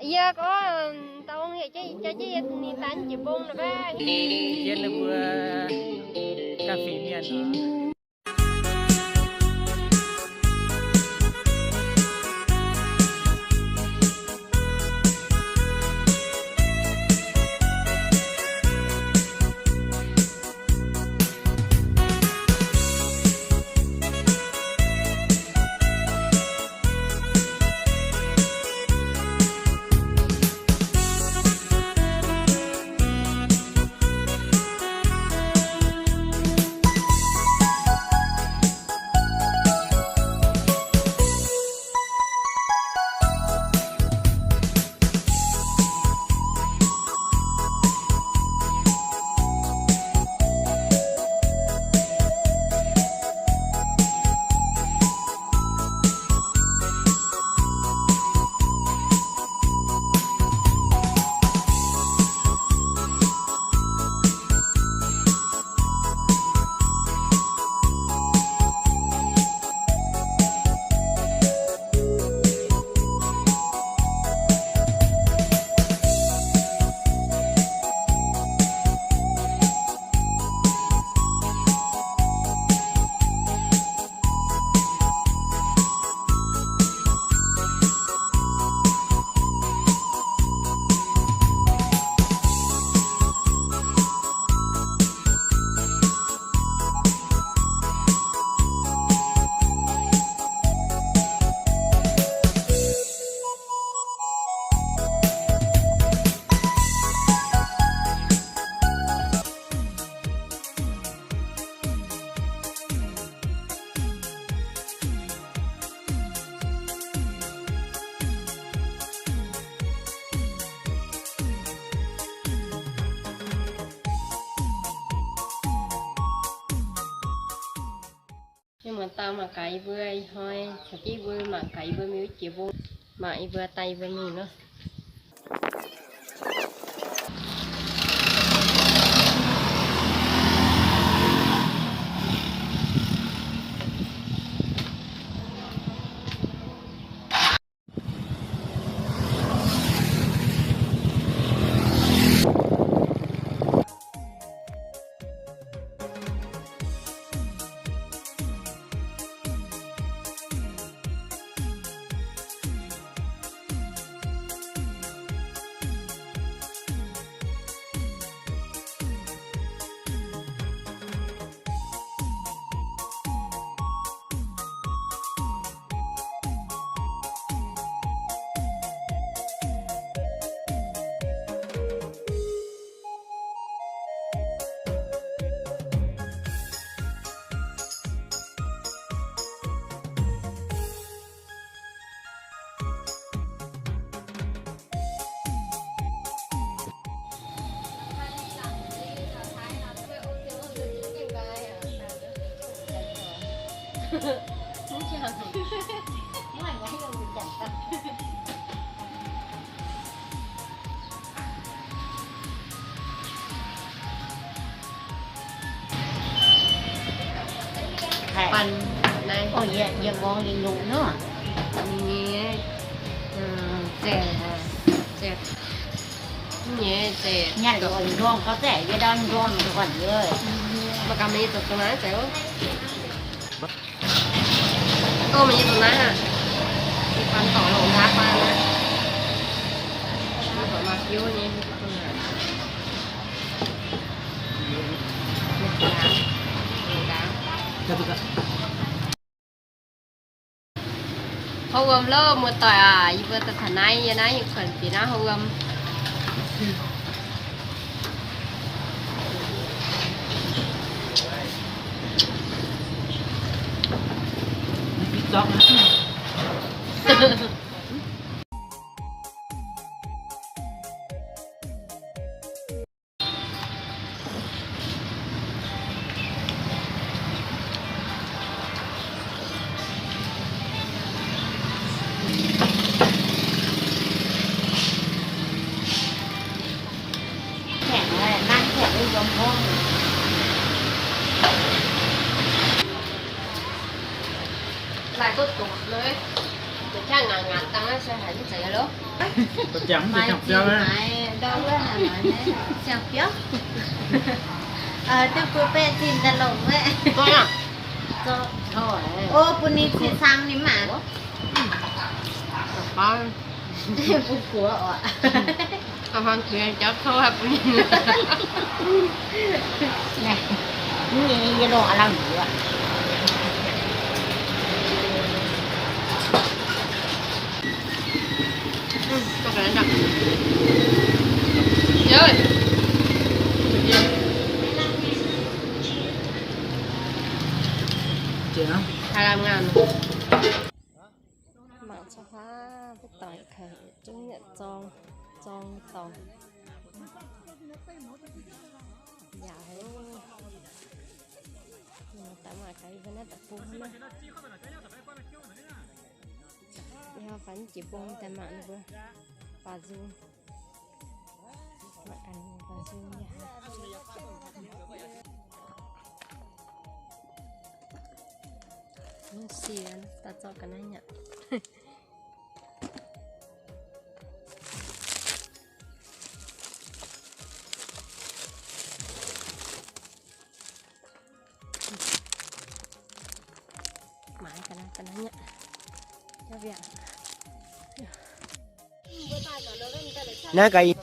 Yie gorngv, dauh ong hec jienv, jaa jienv yie ninh daaih jiex mbong nor baav. Jienv ninh mbuo ga'fih mienh nor. Mienh muoz-doic, mangc gaax yie mbuo ih hnoi caux jienv yie mbuo mangc gaax yie mbuo mingh wuov jiex mbong, mangc yie mbuo daaih yie mbuo mingh nor. Banh naaiv. Ov, yie, yie mbuo lingh lungh nor. Nyei, nyei, nyei, nduong gauh zaeqv, yie ndau nduong nduong nduong. Mv baac gaax meih nyei zoux naaiv zeiz oc. Ov, meih nyei zoux naaiv aqv. Banh dorc longc nqaatv banh aqv. Mv baac maaih biouv nyei. Hov wuom loh, muoz-doic aac, yie mbuo daaih taux naaiv, yie naaiv yie kuonx bieqc naaiv hov wuom. Laih duqv doqc lui, deix qaqv ngaanc ngaanc dangh naaiv se haiz mv zeiz lov. Siang-biauv. Duqv bun baeqc zinh daaih longc wuov. O, bun ninh ciex cang ninh maah. Bun guoqv oc. Jauv kouv haic bun ninh. Naaiv, yie longc aav lamh nduov. Mangc caux huaav, mbuo doic kaux zungv nyanc zorng, zorng dorngx. Yaac haiz daaih mangc gaax yie mbuo naaiv deic-bung hnangv. Yie haiz faaux jiex bung daaih mangc ninh mbuo baaux nzung. Mangc gaax ninh mbuo baaux nzung yaac haiz. Mv sienx daaih zorqv ga'naaiv nyanc. Mangc ga'naaiv, ga'naaiv nyanc. Naaiv gaax.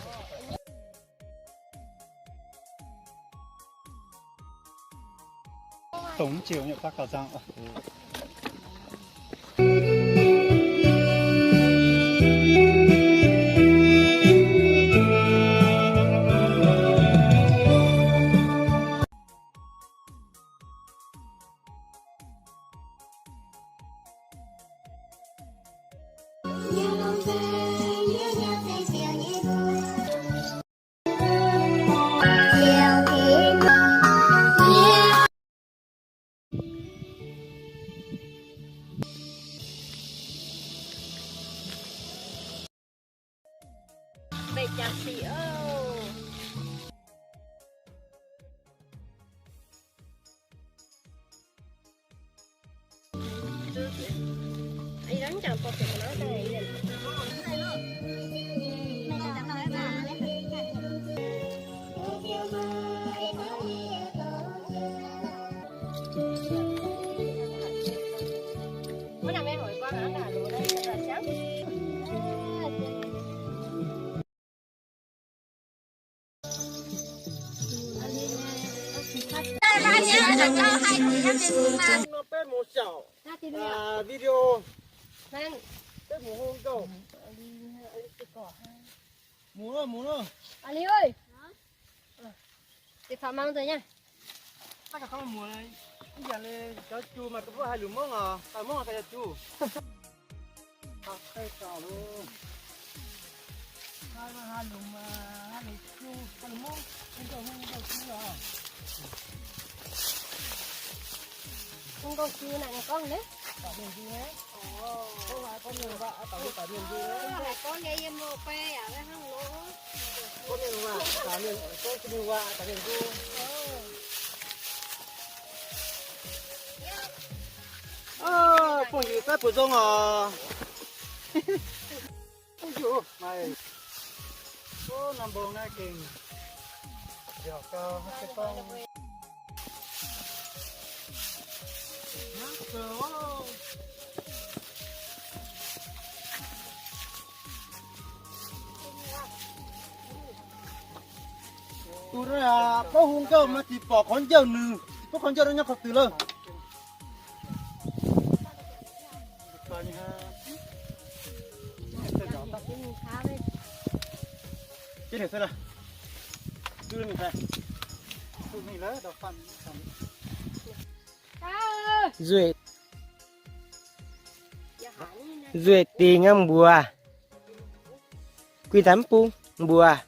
Dongh mv ziouc nyei baav gauh nzang. Mbeih jaax sic oc. Video. Bếp mù hung gâu. Mù lov, mù lov. Aa Li ơi. Deix faaux mangc nzengc nyei. Ih zanc le, caux juv maaih duqv haaix lungh mongv oc, haaix mongv haaix juv. Haaix lungh, haaix lungh juv, haaix lungh mongv, haaix lungh mongv juv oc. Hung gouh jiu naaic ninh gorngv nor. Taux mienh nzuih nyei. Gorngv haaix gorngv mienh waac, taux mienh nzuih nyei. Haaix gorngv nyei yiem loz-baeng yaac hnangv loz. Gorngv mienh waac, taux mienh, gorngv mienh waac, taux mienh nzuih. Buangh yietc daaih buoz nzong oc. Ov, maaih, ov, norm mbong naaiv gengh nziaauc gau, se gorngv. Duqv aqv, bouv hung gouv maaih ziqc borqc korv njouh nui, bouv korv njouh naaiv nyei korv dui lorqc. Nzueic, nzueic dingh aqv mbuox. Guinh daaih mv bung mbuox.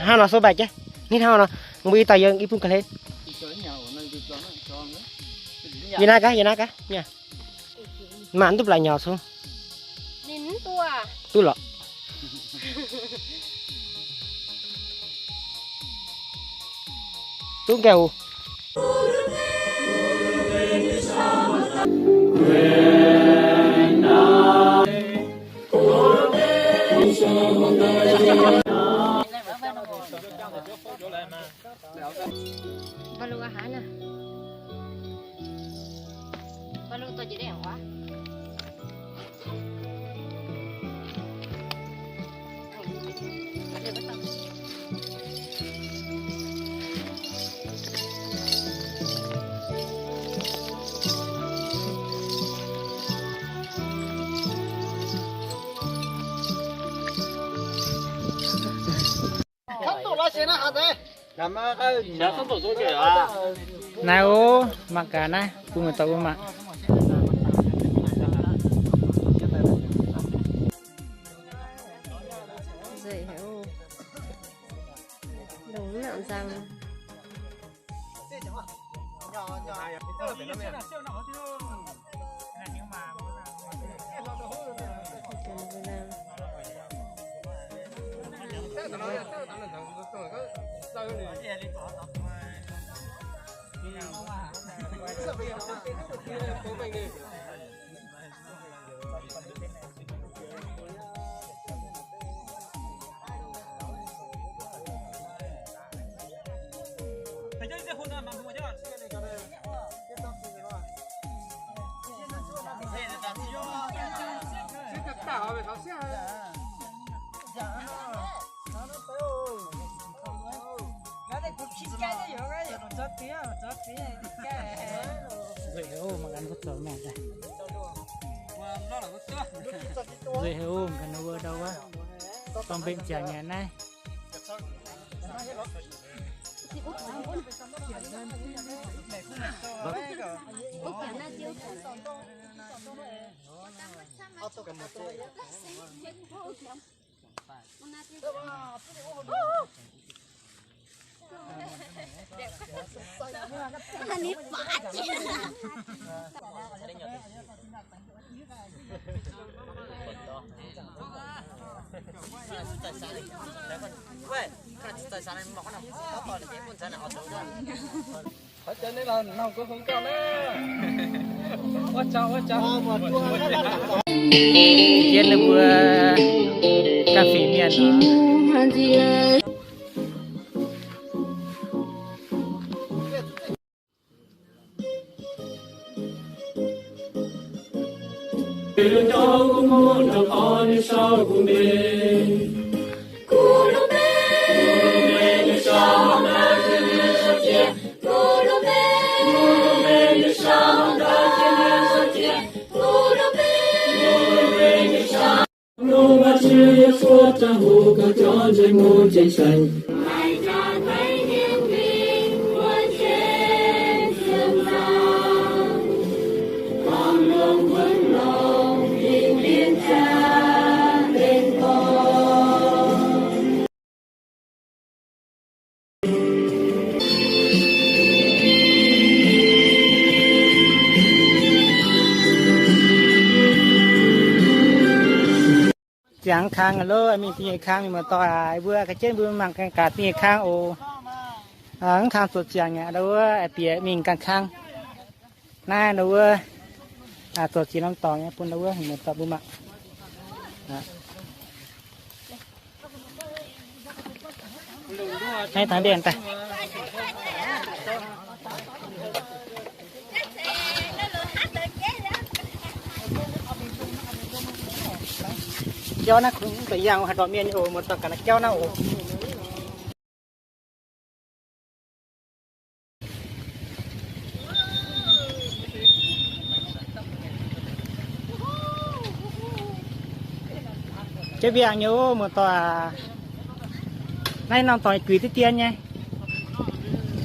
Hnangv nor sou mbaih jienv. Ninh hnangv nor, mbuo i dauh yiem i bung ga'hlen. Yie naaiv gaax, yie naaiv gaax. Mangc duqv la'nyauc cong. Duqv lorqc. Duqv nqaengh oc. Naaiv oc, mangc gaax naaiv, bun meih dorh wuov mangc. Nzengc oc. Longx nzangc. Nzuih haic oc, mangc gaax wuov zoux mienh daaih. Nzuih haic oc, mangc gaax wuov ndau wuov. Dorh mbenc ziangx nyei naaiv. Jienv ninh mbuo ga'fih mienh oc. Ziangx kang lo, mingh da'nyeic kang, mienh muoz-doic aac, mbuo ga'jienv mbuo mangc gaax da'nyeic kang oc. Mv kang zuqc ziangx aqv, ndau wuov bieqc mingh ganh kang. Naaiv ndau wuov zuqc ziex norm dorngx nyei bun ndau wuov mienh muoz-doic mbuo mangc. Naaiv tangx mbienv daaih. Jauv naaiv kungx da'yaangh haaix ndorpc mienh oc, muoz-doic gaax naaiv jauv naaiv oc. Jauv mbiangh nyei oc, muoz-doic aac. Naaiv norm dorngx guix diqv dien nyei.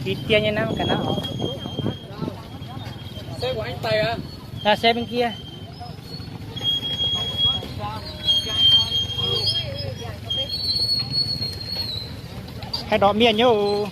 Guix dien nyei naaiv ga'naaiv oc. Aa, se bun jiex. Haaix ndorpc mienh nyei oc.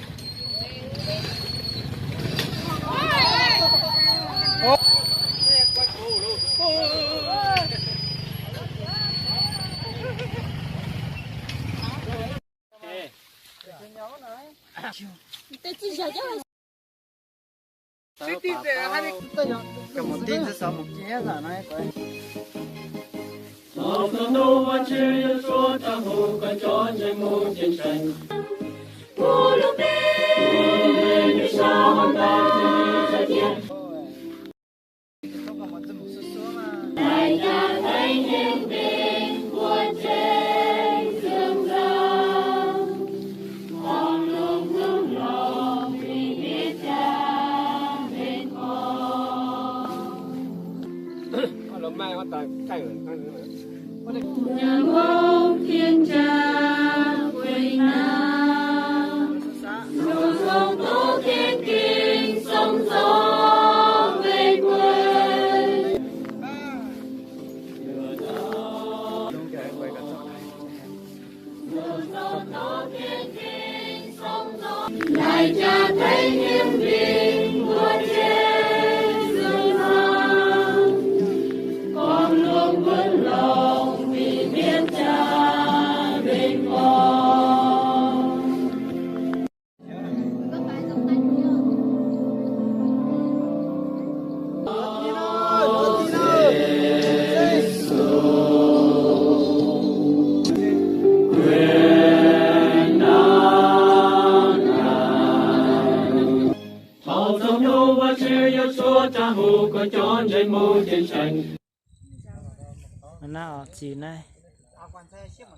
Naaiv oc, ziux naaiv.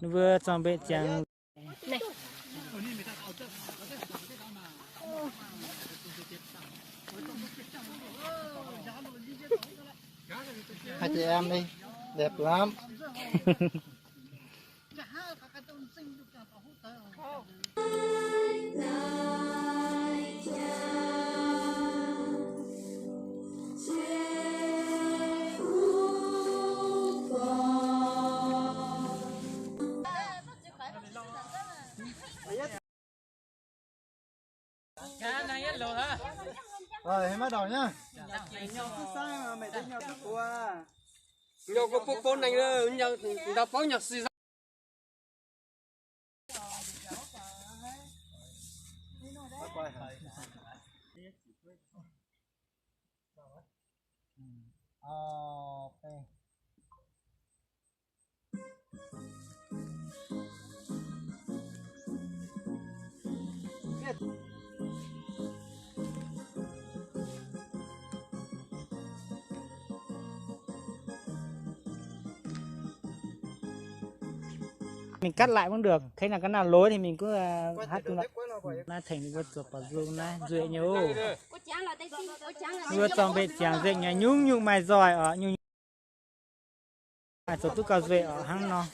Ninh mbuo zorng-mbeqc ziangx. Hai chị em đi, đẹp lắm. Rồi, hãy bắt đầu nhá. Nyaah gauh bun bun nangh, nyaah ndau bouv nyaah si. Mình cắt lại cũng được. Thế là cái nào lỗi thì mình cứ, ờ, hát lại. Nó thành cái chuột bảo du nó dễ nhớ. Vừa trong bệ chàng dễ nhớ nhung nhung mày giỏi ở nhung. Maiv zoux duqv gauh nzueic oc hnangv nor.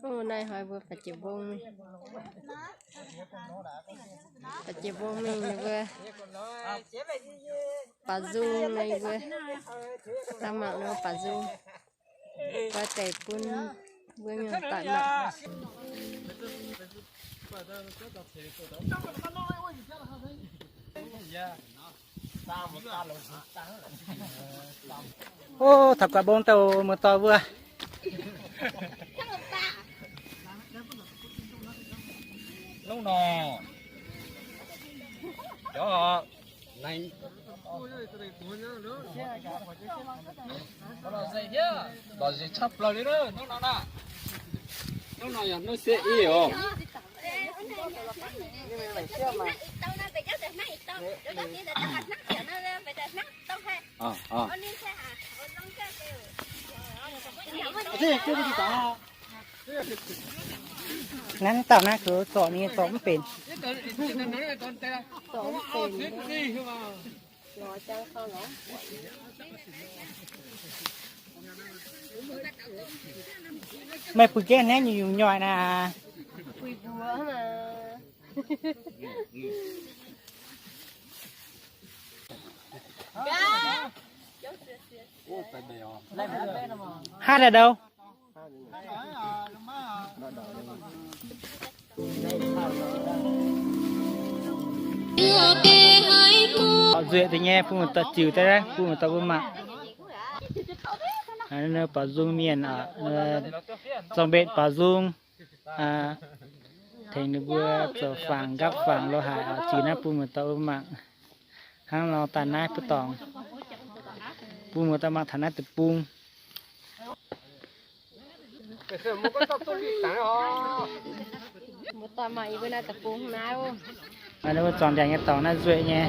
Ov, naaiv hnoi mbuo baac jiex mbong mingh. Baac jiex mbong mingh ninh mbuo baac nzung, ninh mbuo daaih mangc ninh mbuo baac nzung, goiv deix bun mbuo mienh daaih mangc. Ov, taux guaax mbong daaih muoz-doic mbuo. Nongv nor. Lorz nzengc camv blauh liuz nongv nor naaic. Nongv nor yaac nongv sieqv i oc. Naaiv dauh naaiv kouv zorc ninh zorc mv benx. Meih puix jienv naaiv nyungc-nyungc nyoih naaic. Haaix daaih ndouv? Nzueic deix nyei, bun muoz-doic ziux daaih, bun muoz-doic mbuo mangc. Baaux nzung mienh, zorng-mbenc baaux nzung, tengx ninh mbuo zoux fangx nqapv fangx lo haic, ziux naaiv bun muoz-doic mbuo mangc. Hnangv nor daaih naaiv buov dorngx, bun muoz-doic mangc taux naaiv deic-bung. Mbuo doic mangc yie mbuo naaiv deic-bung naaiv oc. Naaiv mbuo zorngc ndiangx nyei dorngx naaiv nzueic nyei.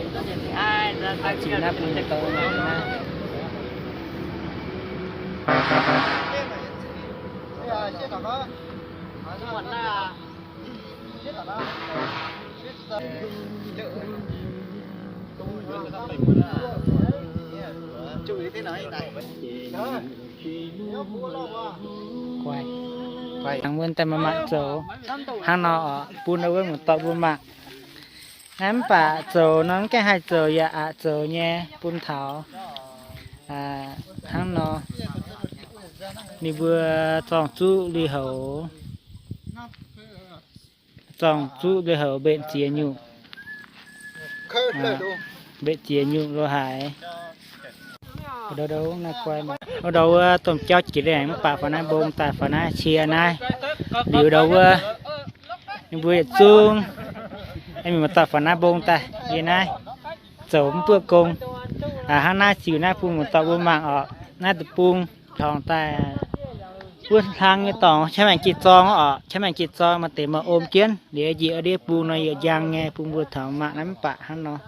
Ziux naaiv bun muoz-doic mangc naaiv. Hnangv wuov daaih maaih mangc zoux hnangv nor oc, bun wuov muoz-doic mbuo mangc. Naaiv mv baac zoux nor mv gaengh haih zoux yaac aqc zoux nyei, bun taux hnangv nor ninh mbuo zorng-zuqv lui-houx, zorng-zuqv lui-houx mbenc ziex nyungc, mbenc ziex nyungc lo haaix. Ndou wuov domh jauv jiex liuz mv baac faaux naaiv mbong daaih faaux naaiv cie naaiv. Liuz ndou wuov ninh mbuo yietc zungv mingh muoz-doic faaux naaiv mbong daaih yie naaiv zoux mv buoqv gong. Hnangv naaiv ziux naaiv bun muoz-doic mbuo mangc oc. Naaiv deic-bung hlorngx daaih wuov hlang nyei dorngx qaqv maengc jiex zorng oc, qaqv maengc jiex zorng maaih deix maaih om jienv liuz njiec ndiev bung nor yietc njang nyei, bun mbuo taux mangc naaiv mv baac hnangv nor.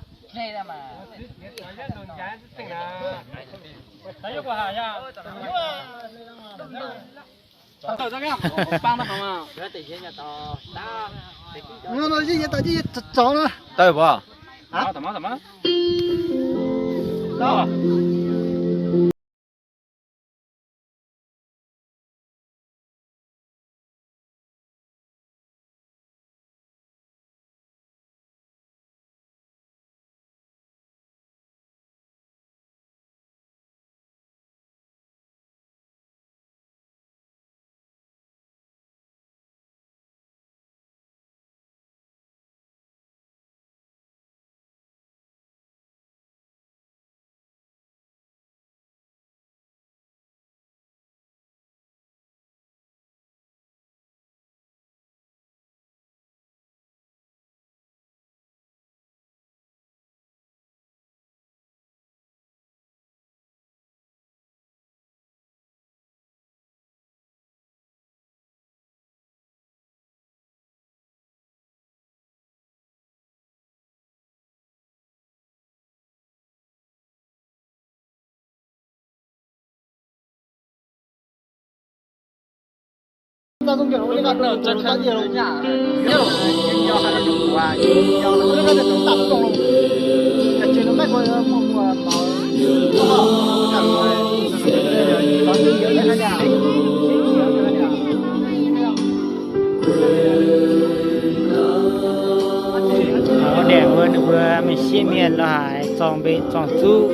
Mienh lo haaix zorng mbenc zorng zuqv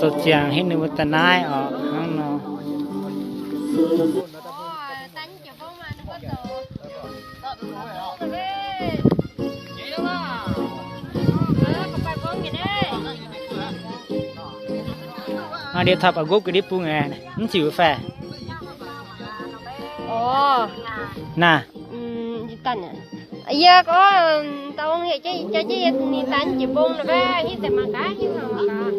zoux ziangx henv ninh mbuo da'naaiv oc hnangv nor. Aa, ndie taux ba'nqopv ga'ndiev bung aeqv, mv ziux fai? Naah. Yie gorngv, dauh ong heuc jienv, jaa jienv yie ninh daaih jiex mbong nor, mv hiuv deix mangc gaax, hiuv deix mangc gaax.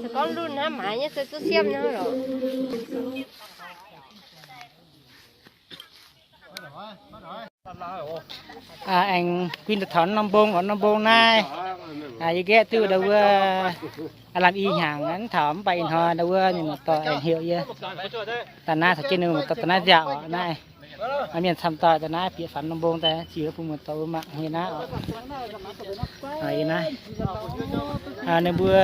Se gorngv lunx hnangv maaiz nyei se duqv siemv nyei lorqc. Aengx guinh daaih taux norm mbong oc, norm mbong naaiv. Yie nqaeqv duqv ndau wuov lamh i hnyangx taux mv baac ih hnoi ndau wuov mienh muoz-doic aengx heuc yie daaih naaiv caux jienv ninh muoz-doic daaih naaiv nziaauc oc naaiv. Mienh camv doic daaih naaiv bieqc faaux norm mbong daaih ziux bun muoz-doic wuov mangc yie naaiv oc. Yie naaiv ninh mbuo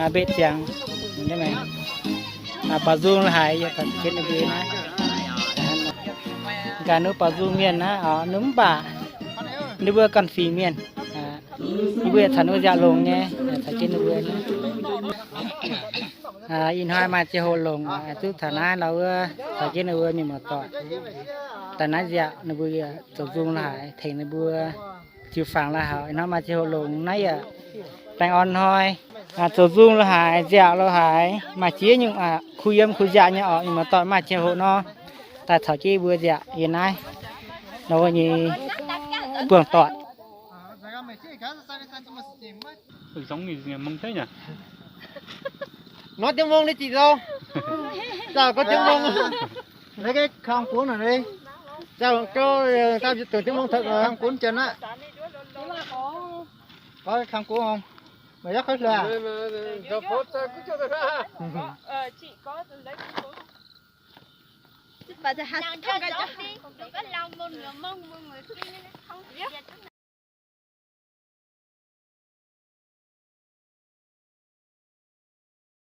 mbetv ziangx, baaux nzung lo haaix yie caux jienv ninh mbuo naaiv. Gaax ninh mbuo baaux nzung mienh naaiv oc, ninh mv baac ninh mbuo ganh fingx mienh, ninh mbuo yaac caux ninh mbuo nziaauc longx nyei, caux jienv ninh mbuo naaiv. Ih hnoi maaih ziangh hoc longc, duqv taux naaiv ndau wuov caux jienv ninh mbuo mienh muoz-doic daaih naaiv nziaauc, ninh mbuo zoux nzung lo haaix tengx ninh mbuo jiu-fangx lo haaix. Ih hnoi maaih ziangh hoc longc naaiv yaac baengh orn hnoi, zoux nzung lo haaix, nziaauc lo haaix, maaih ziex nyungc kuh yiem kuh nziaauc nyei oc. Mienh muoz-doic maaih ziangh hoc nor, daaih caux jienv mbuo nziaauc yie naaiv, nor nyei buangh doic. Nor diev mong ninh ziqc nzou. Zauh gorngv diev mong. Naaiv kang kuv nor, zauh gouv, diev mong kang kuv janx aqv. Kang kuv, maaih yaac koi hlaax.